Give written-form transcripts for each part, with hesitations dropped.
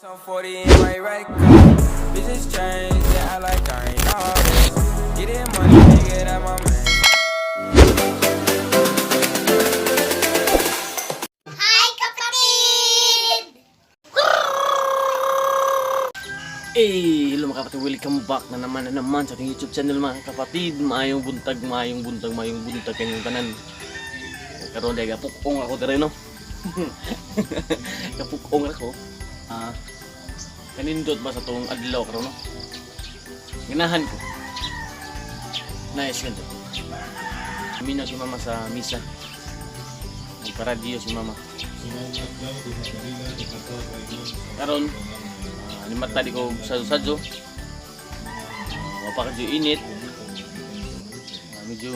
Some 40 in my right cup. Bitches change, yeah, I like I ain't all this. Getting money, nigga, that my man. Hi, kapatid! Hey, hello mga kapatid, welcome back na naman sa ating YouTube channel, mga kapatid. Maayong buntag, maayong buntag, maayong buntag kanyang tanan. Karon dahil kapukong ako dere, no? Kapukong ako. Ah, kanindot ba sa tong adlaw karon, no? Ganahan ko. Nice ganda. Minaw si mama sa misa. Nagparadyo si mama. Karon, limata di ko sadyo-sadyo. Wa pa kadyo init. Medyo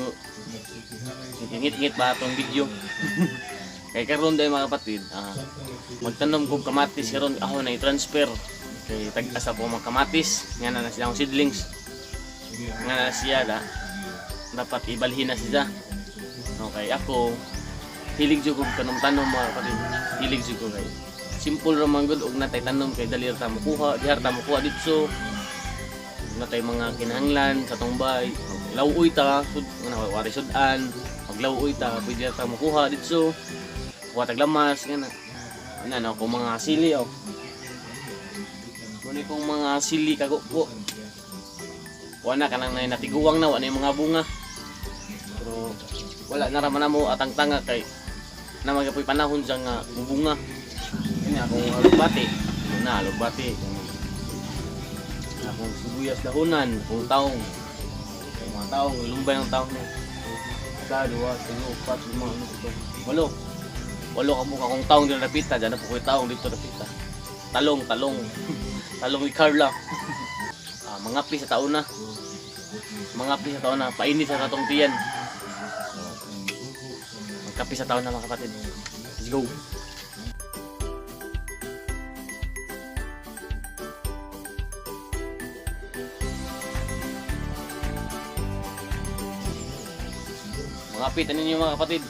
ngit-ngit ba atong video. Kay karon dahil, mga kapatid, magtanom kog kamatis karon, ako na i-transfer. Kay tag-asa ko mga kamatis, nga na na sila akong seedlings. Nga na siya da. Dapat ibalhin na siya. Okay, ako hilig jud kog tanom-tanom, mga kapatid. Hilig jud ko kay simple ra man gud og natay tanom kay dali ra ta mokuha, diha ra ta mokuha ditso. Ug natay mga kinahanglan sa tong bay. Lawuoy ta, sud nga wari sudan, maglawuoy ta, pwede ra ta mokuha ditso. Kuha tag lamas nga na. Ana na ako mga sili oh. Muna kong mga sili kagupo. Wala kanang nay natiguwang na, wala na yung mga bunga. Pero wala na raman na mo atang tanga kay na magapoy panahon siya nga mubunga. Kanya akong alugbati. Ano na alugbati. Akong sibuyas dahunan, akong taong. Akong mga taong, lumbay ang taong niya. Isa, dua, tulo, upat, lima, ano ito. Walo. Walo ka mukha akong taong dito napita. Diyan na po ko'y taong dito napita. Talong, talong. Talong ni Carla. Mga pi sa taon na. Mga pi sa taon na. Painit sa katong tiyan. Magkape sa taon na, mga kapatid. Let's go. Mga pit, ano ninyo, mga kapatid?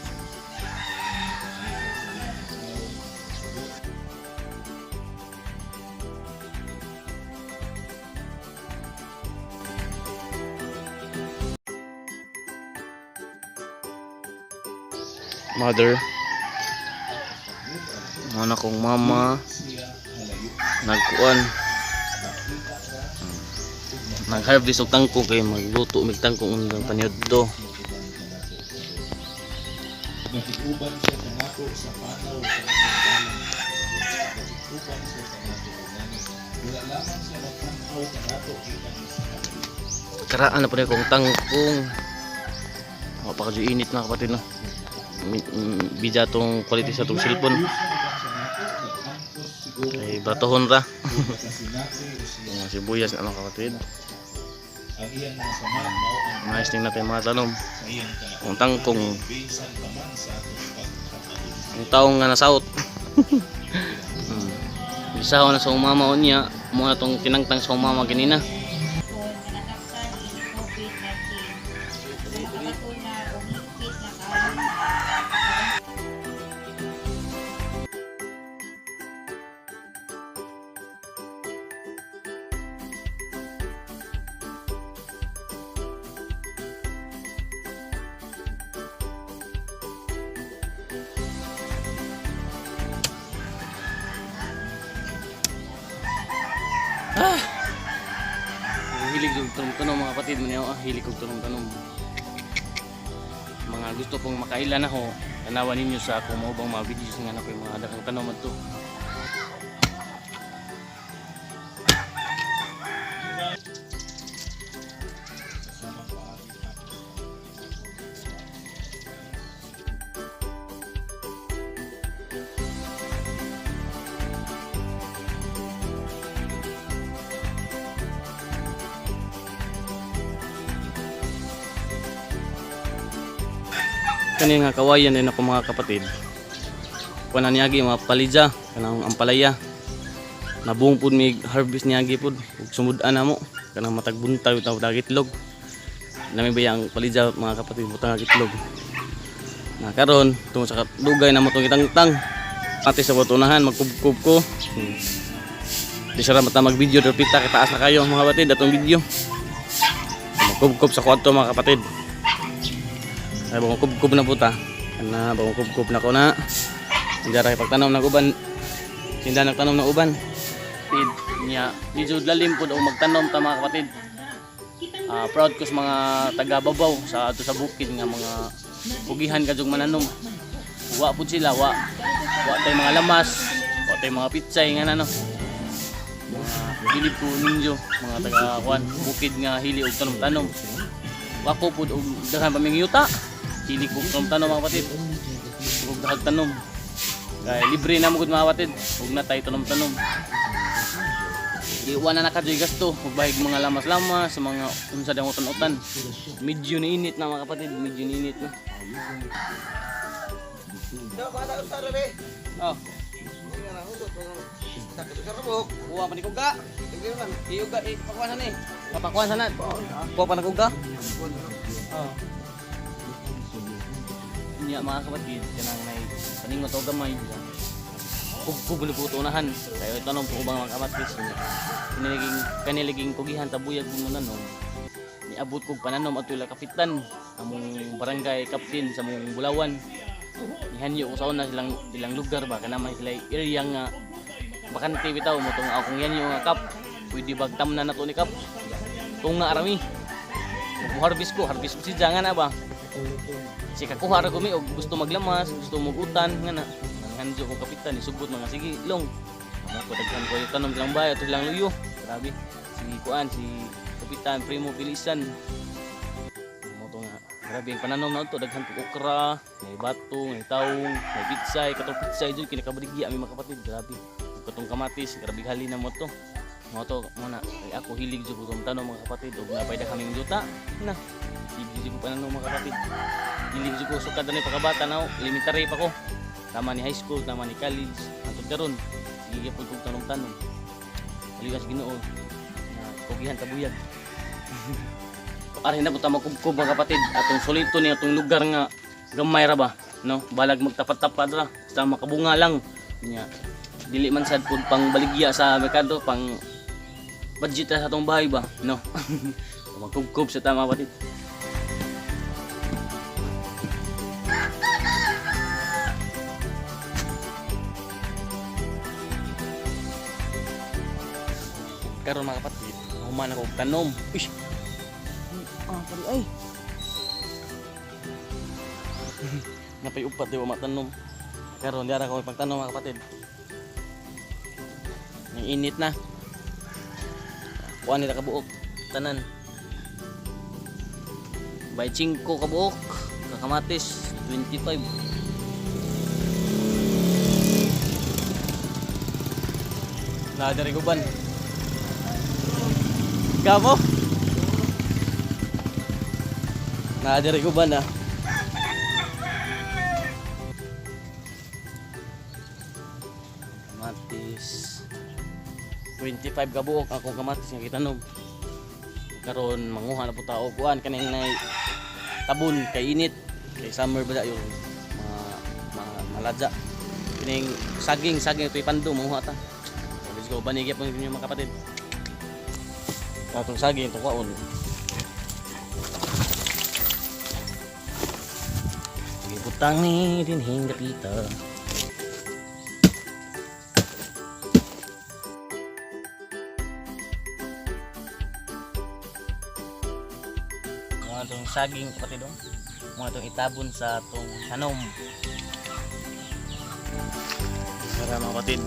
Mother. Ano kong mama nagkuan. Nag-harvest og tangkong kay magluto mig tangkong undang paniudto. Nakikuban siya kanako sa panaw sa akong talang. Nakikuban siya kanato nani. Wala lamang siya magtanaw kanato gikan sa Karaan na po na kong tangkong. Wa pa kadyo init, mga kapatid, no. Bidya tong quality sa tong cellphone. Kay batohon ra. Mga sibuyas na, mga kapatid. Ang iyang mga sama mao ang Nice din natin mga tanom. sa iyang kanato. Ang tangkong, Bisan pa man sa atong pagkakaroon. ang taong nga nasaot. Bisaw na sa umama unya, mo na tong tinangtang sa umama ganina. Kung nanaktan ini COVID-19, nakabakuna o higpit na karon. Hilig kong tanong-tanong, mga kapatid mo niyo, hilig kong tanong-tanong. Mga gusto pong makailan ako, tanawan ninyo sa akong maubang mga videos nga na ko yung mga dakang tanom adto. Kani nga kawayan din ako, mga kapatid. Kuha na niagi mga palidya, kanang ampalaya. Nabuong pud mig harvest niagi pud ug sumud-an na mo kanang matag buntag utaw itlog. Nami ba ang palidya, mga kapatid, butang ang itlog. Na karon tungod sa dugay na mo tong itangtang. Ate sa botonahan magkubkob ko. Di sara mata mag-video pero pita kay taas na kayo mga kapatid atong video. Magkubkob sa kwarto mga kapatid. Ay bang kubkob na puta. Ana bang kubkob na ko na. Hindi ra pagtanom ng uban. Sinda nagtanom ng uban. Kapatid niya, medyo lalim pud og magtanom ta mga kapatid. Ah, proud ko sa mga taga Babaw sa ato sa bukid nga mga pugihan kadtong mananom. Wa pud sila, wa wa tay mga lamas, wa tay mga pitsay nga na no. Mga bilib ko ninyo mga taga kuan bukid nga hili og tanom-tanom. Wako pud og daghan pa ming yuta. Hili ko og tanom-tanom mga kapatid. Og daghan tanom. Kay libre na mo gud mga kapatid. Ug na tay tanom-tanom. Di wa na nakajoy gasto ug bahig mga lamas-lamas sa mga unsa dang utan-utan. Medyo niinit na mga kapatid, medyo niinit na. Oh. Kuha pa ni kuga. Iyuga eh, pakuha sana eh. Papakuha sana. Kuha pa na kuga. Oh. Niya mga kapatid, kanang nay paningot og gamay. Kubkub na po unahan. Kayo tanong po bang mga kamatis. Kaniliging kaniliging kugihan tabuyag mo na no. Niabot kog pananom at ila kapitan among barangay captain sa mong Bulawan. Nihanyo ko sa una silang ilang lugar ba kana man sila area nga bakante bitaw mo tong akong yanyo nga kap. Pwede bag tamna na to ni kap. Tunga arami. Mo harvest ko, harvest ko si nga na ba. Si kakuha ra gumi og gusto maglamas, gusto magutan nga na. Nanghanjo ko kapitan isugot mga sige long. Amo ko daghan ko yung tanom silang bay ato silang luyo. Grabe. Si kuan si Kapitan Primo Pilisan. Mo to nga. Grabe ang pananom na to daghan ko okra, may bato, may taong, may pitsay, katong pitsay jud kinakabaligya ami mga kapatid, grabe. Ug katong kamatis, grabe halina mo to. Mo to mo na kay ako hilig jud ko tanom mga kapatid ug napay da kaming yuta. Na. Hilig jud ko pananom mga kapatid. Hilig jud ko sukad ani pagkabata na elementary pa ko. Tama ni high school, tama ni college, hangtod karon. Sige gyapon kog tanom-tanom. Aligas Ginoo na kugihan tabuyag. Arin na po tama kubkob mga kapatid atong sulito ni atong lugar nga gamay ra ba no balag magtapat-tapat ra sa makabunga lang nya dili man sad pud pang baligya sa merkado pang budget ra sa atong bahay ba no. Magkubkob sa tama kapatid. Karon mga kapatid human ako og tanom. Uy, ah, pari ay. Napay upat di ba matanom. Karon diara ko pagtanom mga kapatid. Ang init na. Kuha nila kabuok tanan. By 5 kabuok, kakamatis 25. Nadari ko ban. Gamo? Nadiri ko ba na? Kamatis. 25 ka buok akong kamatis nga gitanom. Karon manguha na po tao kuan kaning nay tabon kay init kay summer ba yung mga mga maladya. Kining saging saging ito'y pando manguha ta. Let's go banigya po ninyo mga kapatid. Atong saging itong kwaon. Ibutang ni dinhing dapita. Mga itong saging kapatid oh. Mga itong itabon sa itong tanom. Para mga kapatid,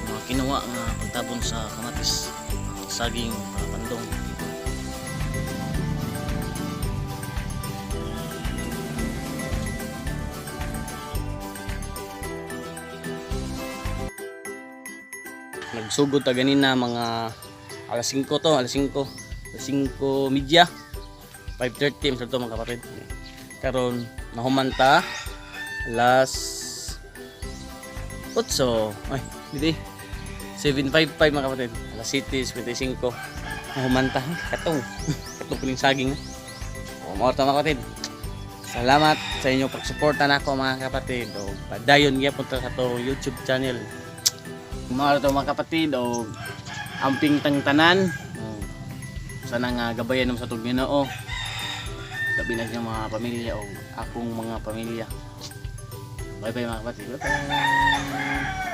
mga kinuha nga pagtabon sa kamatis, saging para pandong. Nagsugod ta ganina mga alas 5 to, alas 5. Alas 5:30. 5:30 sa to mga kapatid. Karon nahumanta alas 8. Ay, hindi. 7:55 mga kapatid. Alas 7:55. Nahumanta katong. Katong kuning saging. O mao ta mga kapatid. Salamat sa inyong pagsuporta nako mga kapatid. O padayon gyapon ta sa to YouTube channel. Mga to mga kapatid o Amping tang tanan. Sana nga gabayan mo sa tug Ginoo. Labi na siyang mga pamilya o akong mga pamilya. Bye bye, mga kapatid. Bye bye.